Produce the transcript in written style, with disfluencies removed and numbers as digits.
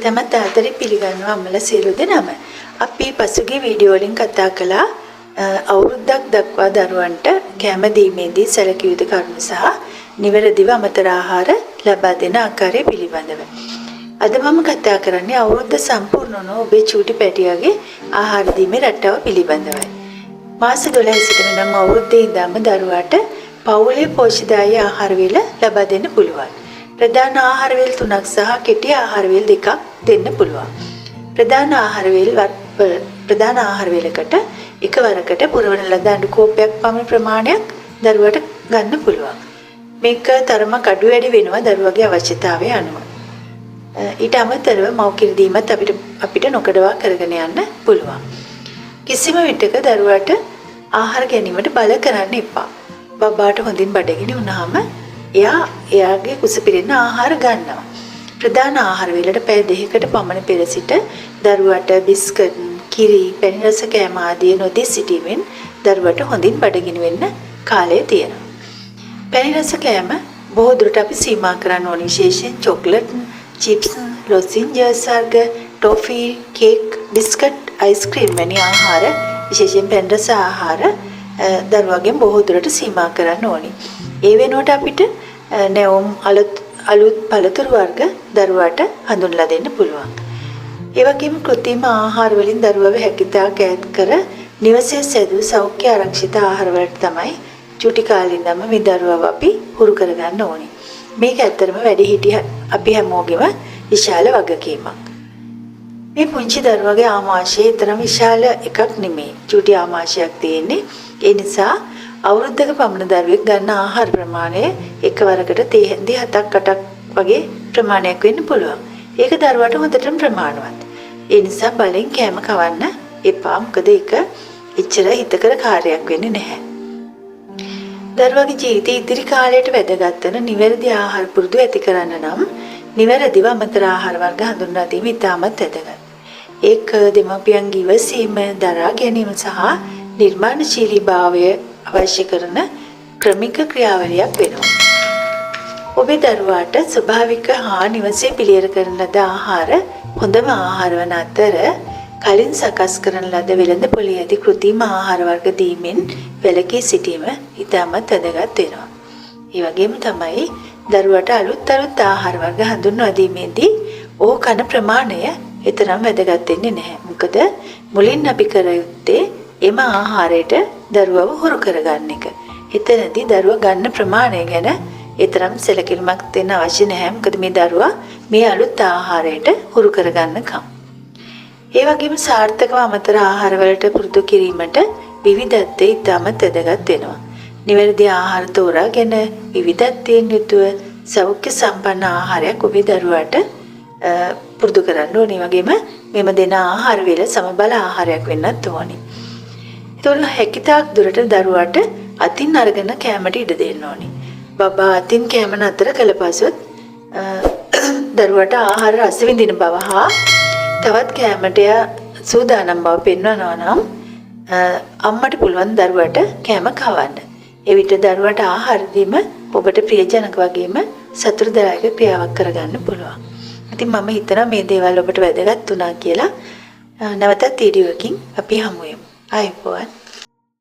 ඉතාමත් ආදරෙන් පිළිගන්නවා අම්මලා සියලු දෙනාම. අපි පසුගිය වීඩියෝ වලින් කතා කළා අවුරුද්දක් දක්වා දරුවන්ට කැම දීමේදී සැලකිය යුතු කරුණු සහ නිවැරදිව අමතර ආහාර ලබා දෙන ආකාරය පිළිබඳව. අද මම කතා කරන්නේ අවුරුද්ද සම්පූර්ණ වුණු ඔබේ චූටි පැටියාගේ ආහාර දීමේ රටාව පිළිබඳවයි. මාස 12 සිට නම් අවුරුද්දේ ඉඳන්ම දරුවාට පවුලේ පෝෂ්‍යදායී ආහාර වේල ලබා දෙන්න පුළුවන්. ප්‍රධාන ආහාර වේල් 3ක් සහ කෙටි ආහාර වේල් 2ක් දෙන්න පුළුවන්. ප්‍රධාන ආහාර වේලකට එකවරකට පුරවන ලද අඬු කෝපයක් පමණ ප්‍රමාණයක් දරුවාට ගන්න පුළුවන්. මේක තරමක් අඩු වැඩි වෙනවා දරුවාගේ අවශ්‍යතාවය අනුව. ඊට අමතරව මව් කිරි දීමත් අපිට නොකඩවා කරගෙන යන්න පුළුවන්. කිසිම විටක දරුවාට ආහාර ගැනීමට බල කරන්න එපා. බබාට හොඳින් බඩගිනි වුණාම එයා එයාගේ කුස පිරෙන ආහාර ගන්නවා. ප්‍රධාන ආහාර වේලට පැය 2කට පමණ පෙර සිට දරුවාට බිස්කට්, කිරි, පැණි රස කෑම ආදිය නොදී සිටීමෙන් දරුවාට හොඳින් බඩගිනි වෙන්න කාලය තියෙනවා. පැණි රස කෑම බොහෝ දුරට අපි සීමා කරන්න ඕනි. විශේෂයෙන් චොක්ලට්, චිප්ස්, ලොසින්ජස් වර්ග, ටොෆි, කේක්, බිස්කට්, අයිස්ක්‍රීම් වැනි ආහාර, විශේෂයෙන් පැණි රස ආහාර දරුවාගෙන් බොහෝ දුරට සීමා කරන්න ඕනි. ඒ වෙනුවට අපිට නැවුම් අලුත් අලුත් පළතුරු වර්ග දරුවාට හඳුන්ලා දෙන්න පුළුවන්. ඒ වගේම කෘත්‍රිම ආහාර වලින් දරුවව හැකිතාක් ඈත් කර නිවසේ සැදූ සෞඛ්‍ය ආරක්ෂිත ආහාර වලට තමයි චූටි කාලේ ඉඳන්ම මේ දරුවව අපි හුරු කරගන්න ඕනි. මේක ඇත්තටම වැඩිහිටි අපි හැමෝගෙම විශාල වගකීමක්. මේ පුංචි දරුවගේ ආමාශය තරම් විශාල එකක් නෙමෙයි. චූටි ආමාශයක් තියෙන්නේ. ඒ නිසා අවුරුද්දක පමණ දරුවෙක් ගන්න ආහාර ප්‍රමාණය එකවරකට තේ හැන්දි 7ක් 8ක් වගේ ප්‍රමාණයක් වෙන්න පුළුවන්. ඒක දරුවාට හොඳටම ප්‍රමාණවත්. ඒ නිසා බලෙන් කෑම කවන්න එපා. මොකද ඒක එච්චර හිතකර කාර්යයක් වෙන්නේ නැහැ. දරුවාගේ ජීවිතයේ ඉදිරි කාලයට වැදගත් වන නිවැරදි ආහාර පුරුදු ඇති කරන්න නම් නිවැරදිව අමතර ආහාර වර්ග හඳුන්වා දීම ඉතාමත් වැදගත්. ඒක දෙමාපියන්ගේ ඉවසීම, දරා ගැනීම සහ නිර්මාණශීලී භාවය අවශ්‍ය කරන ක්‍රමික ක්‍රියාවලියක් වෙනවා. ඔබේ දරුවාට ස්වභාවික හා නිවසේ පිළියෙල කරන ලද ආහාර හොඳම ආහාර වන අතර, කලින් සකස් කරන ලද වෙළඳ පොලේ ඇති කෘත්‍රිම ආහාර වර්ග දීමෙන් වැළකී සිටීම ඉතාමත් වැදගත් වෙනවා. ඒ වගේම තමයි දරුවාට අලුත් අලුත් ආහාර වර්ග හඳුන්වා දීමේදී ඔහු කන ප්‍රමාණය එතරම් වැදගත් වෙන්නේ නැහැ. මොකද මුලින් අපි කර යුත්තේ එම ආහාරයට දරුවව හුරු කරගන්න එක. එතනදී දරුවා ගන්න ප්‍රමාණය ගැන එතරම් සැලකිලිමත් වෙන්න අවශ්‍ය නැහැ. මොකද මේ දරුවා මේ අලුත් ආහාරයට හුරු කරගන්නකම්. ඒ වගේම සාර්ථකව අමතර ආහාර වලට පුරුදු කිරීමට විවිධත්වය ඉතාමත් වැදගත් වෙනවා. නිවැරදි ආහාර තෝරාගෙන විවිධත්වයෙන් යුතුව සෞඛ්‍ය සම්පන්න ආහාරයක් ඔබේ දරුවාට පුරුදු කරන්න ඕනේ. ඒ වගේම මෙම දෙන ආහාර වේල සමබල ආහාරයක් වෙන්නත් ඕනේ. ඒතකොට හැකිතාක් දුරට දරුවාට අතින් අරගෙන කෑමට ඉඩ දෙන්න ඕනේ. බබා අතින් කෑම නතර කළ පසුත් දරුවාට ආහාර රස විඳින බව හා තවත් කෑමට එයා සූදානම් බව පෙන්වනවා නම් අම්මට පුළුවන් දරුවාට කෑම කවන්න. එවිට දරුවාට ආහාර දීම ඔබට ප්‍රියජනක වගේම සතුටුදායක ක්‍රියාවක් කරගන්න පුළුවන්. ඉතින් මම හිතනවා මේ දේවල් ඔබට වැදගත් වුණා කියලා. නැවතත් වීඩියෝ එකකින් අපි හමු වෙමු. ආයුබෝවන්.